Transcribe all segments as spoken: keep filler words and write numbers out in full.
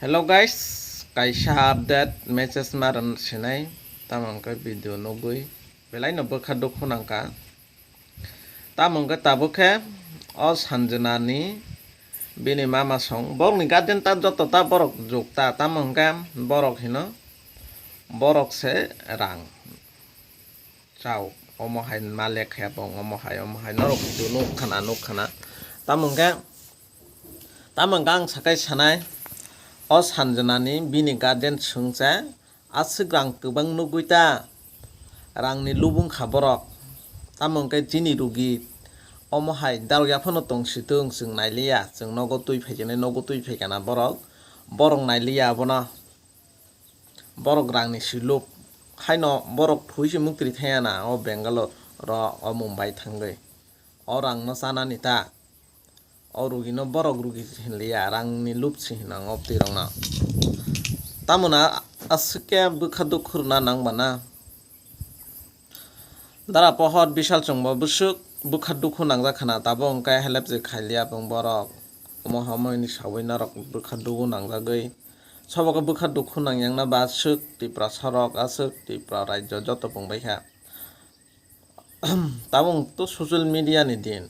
Hello guys, kaisa update message ma rwna sinai, tamo hwnkhe video nugwi belai no bwkha dukhu nangkha. Tamo hwnkhe tabuk khe o Sanjana ni bini mama song, borok ni guardian ta joto ta borok juk ta, tamo hwnkhe borok hino, borok se rang chao, omo hai ma lekha ya bong, omo hai, omo hai norok video nukkhana, nukkhana. Tamo hwnkhe, tamo hwnkhe ang sakai sanai, o Sanjana ni bini guardian swngcha, aswk rang kwbang nugwi ta, rang ni lubung kha borok. Tamo hwnkhe chini rugi, omo hai dalok ya phano tong si tong, chwng nai liya, chwng nogo twi phai khe nai, nogo twi phai kha na borok, borok nai liya abono. Borok rang ni si lub. Haino borok thwi si muktri thaya na o Bangalore ro o Mumbai thangwi. O rang no chanani ta. O rugi no borok rugi si hinliya, rang ni lub si hino ang o bwtwi rok no. Tamoni aswk khe bwkha dukhu rwna nang bana. Dara pohor Bishal chwngbo bwswk bwkha dukhu nangjak khana, tabuk hwnkhe helep je khailiya bong borok. Omo hamoi hinwi sawi norok bwkha dukhu nangjagwi. Sobo khe bwkha dukhu nangyangna ba aswk Tiprasa rok, aswk Tripura rajyo joto pung bai kha. Tabuk to social media ni din.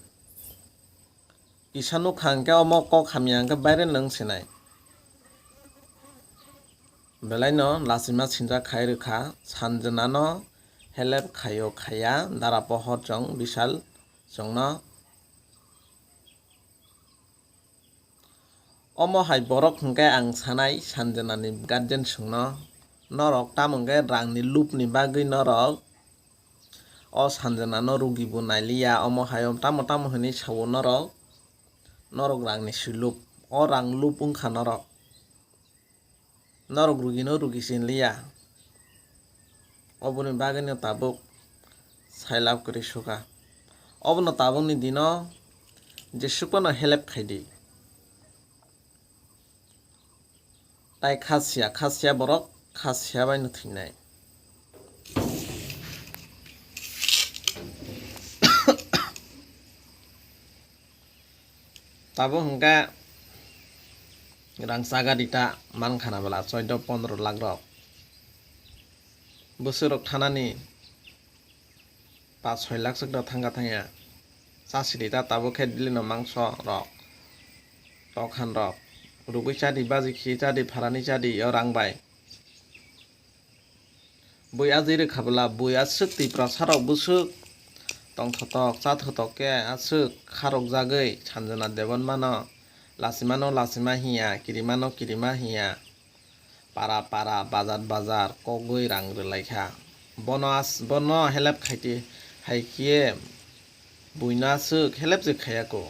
Kisa nukha hwnkhe omo kok hamya hwnkhe viral wng sinai. Belai no lachima sinjak khai rwkha, Sanjana no helep khaio khaiya, dara pohor chwng Bishal chwngno. Omo hai borok hwnkhe ang sanai Sanjana ni guardian chwngno, norok tamo hwnkhe rang ni lub ni bagwi norok o Sanjana no rugi bo nailiya, omo hai tamo tamo hinwi sao norok, norok rang ni si lub, o rang lub wngkha norok, norok rugi no rugi sinliya, oboni bagwi no tabuk sailab kwrwi sukha, obono tabuk ni dino jesuk phano helep khaidi. Tai khasiya, khasiya borok, khasiya bai no thwinai. Tabuk hwnkhe rang chaga rita mankha na bwla, choido pondro lakh rok. Bwswk rok thanani pas soi lakh swk rok thangkha thangya. Chasi rita tabuk khe daily no mangso rok, tokhan rok. Rugwi chadi, baji khi chadi, pharani chadi o rang bai. Bui ajwi rwkha bwla, bui aswk Tiprasa rok bwswk tongthotok, chathotok khe aswk kharokjagwi Sanjana Debbarma no lachima no lachima hiya, kirima no kirima hiya. Para para, bazar bazar kogwi rang rwlaikha. Bono as-, bono helep khaiti hai khiye buino aswk helep se khayako.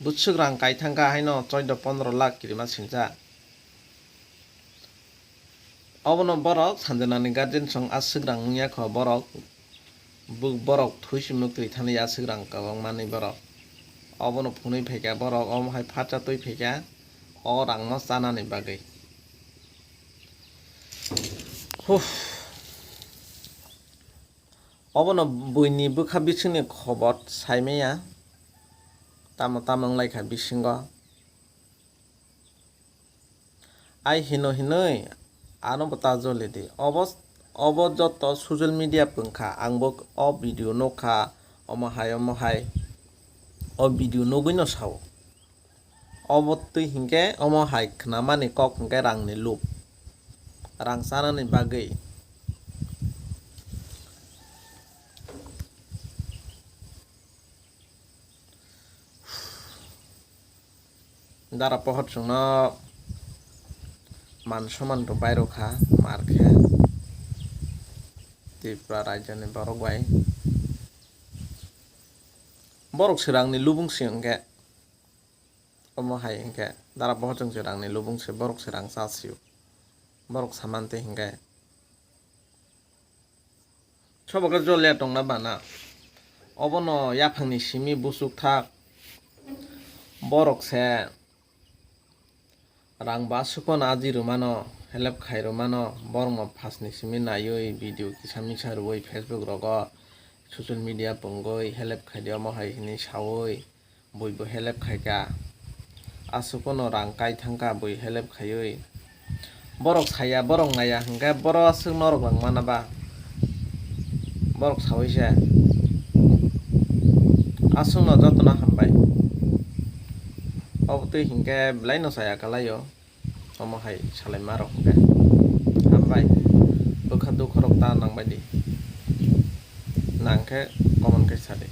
Bwswk rang kai thangkha haino choido pondro lakh kirima sincha. Obono borok Sanjana ni guardian song aswk rang wngya kho borok. Bo-, borok thwi si muktwi thani aswk rang kwbangmani borok. Obono phunui phaikha borok, omo hai phatsa twi phaikha o rangno chanani bagwi. Huh. Obono buini bwkha bisingni khobor saimaya. Tamo tamo wnglaikha bisingo. Ai hino hinoi ano bo ta joli di. Obo, obo joto social media pungkha, ang bo o video nukha, omo hai, omo hai. O video nugwi no sao. Obo twi hinkhe omo hai khnamani kok hinkhe rangni lub. Rang chanani bagwi. Dara pohor chwngno man soman rw bai rw kha, mar khe Tripura rajyoni borok bai. Borok se rangni lubung se hwnkhe, omo hai hwnkhe dara pohor chwng se rangni lubung se, borok se rang cha sio, borok saman tei hwnkhe. Sobo khe joliya tongna bana. Obono yaphangni simi buchuk thak. Borok se rang ba aswk phano aji rwmano, help khai rwmano, borokno phasni simi naiwi video kisa misa rwui Facebook rogo, social media pungwi help khai di omo hai hinwi saui. Buibo help khaikha. Aswk phano rang kai thangkha bui help khaiwi. Borok saya, borok naya hwnkhe boro aswk norok lang mana ba? Borok sawi se. Aswkno jotono hambai. Obo twi hinkhe belaino saya kalaio. Omo hai salai ma rok hwnkhe. Hambai. Bwkha dukha rok ta nang bai di. Nang khe comment khe sa di.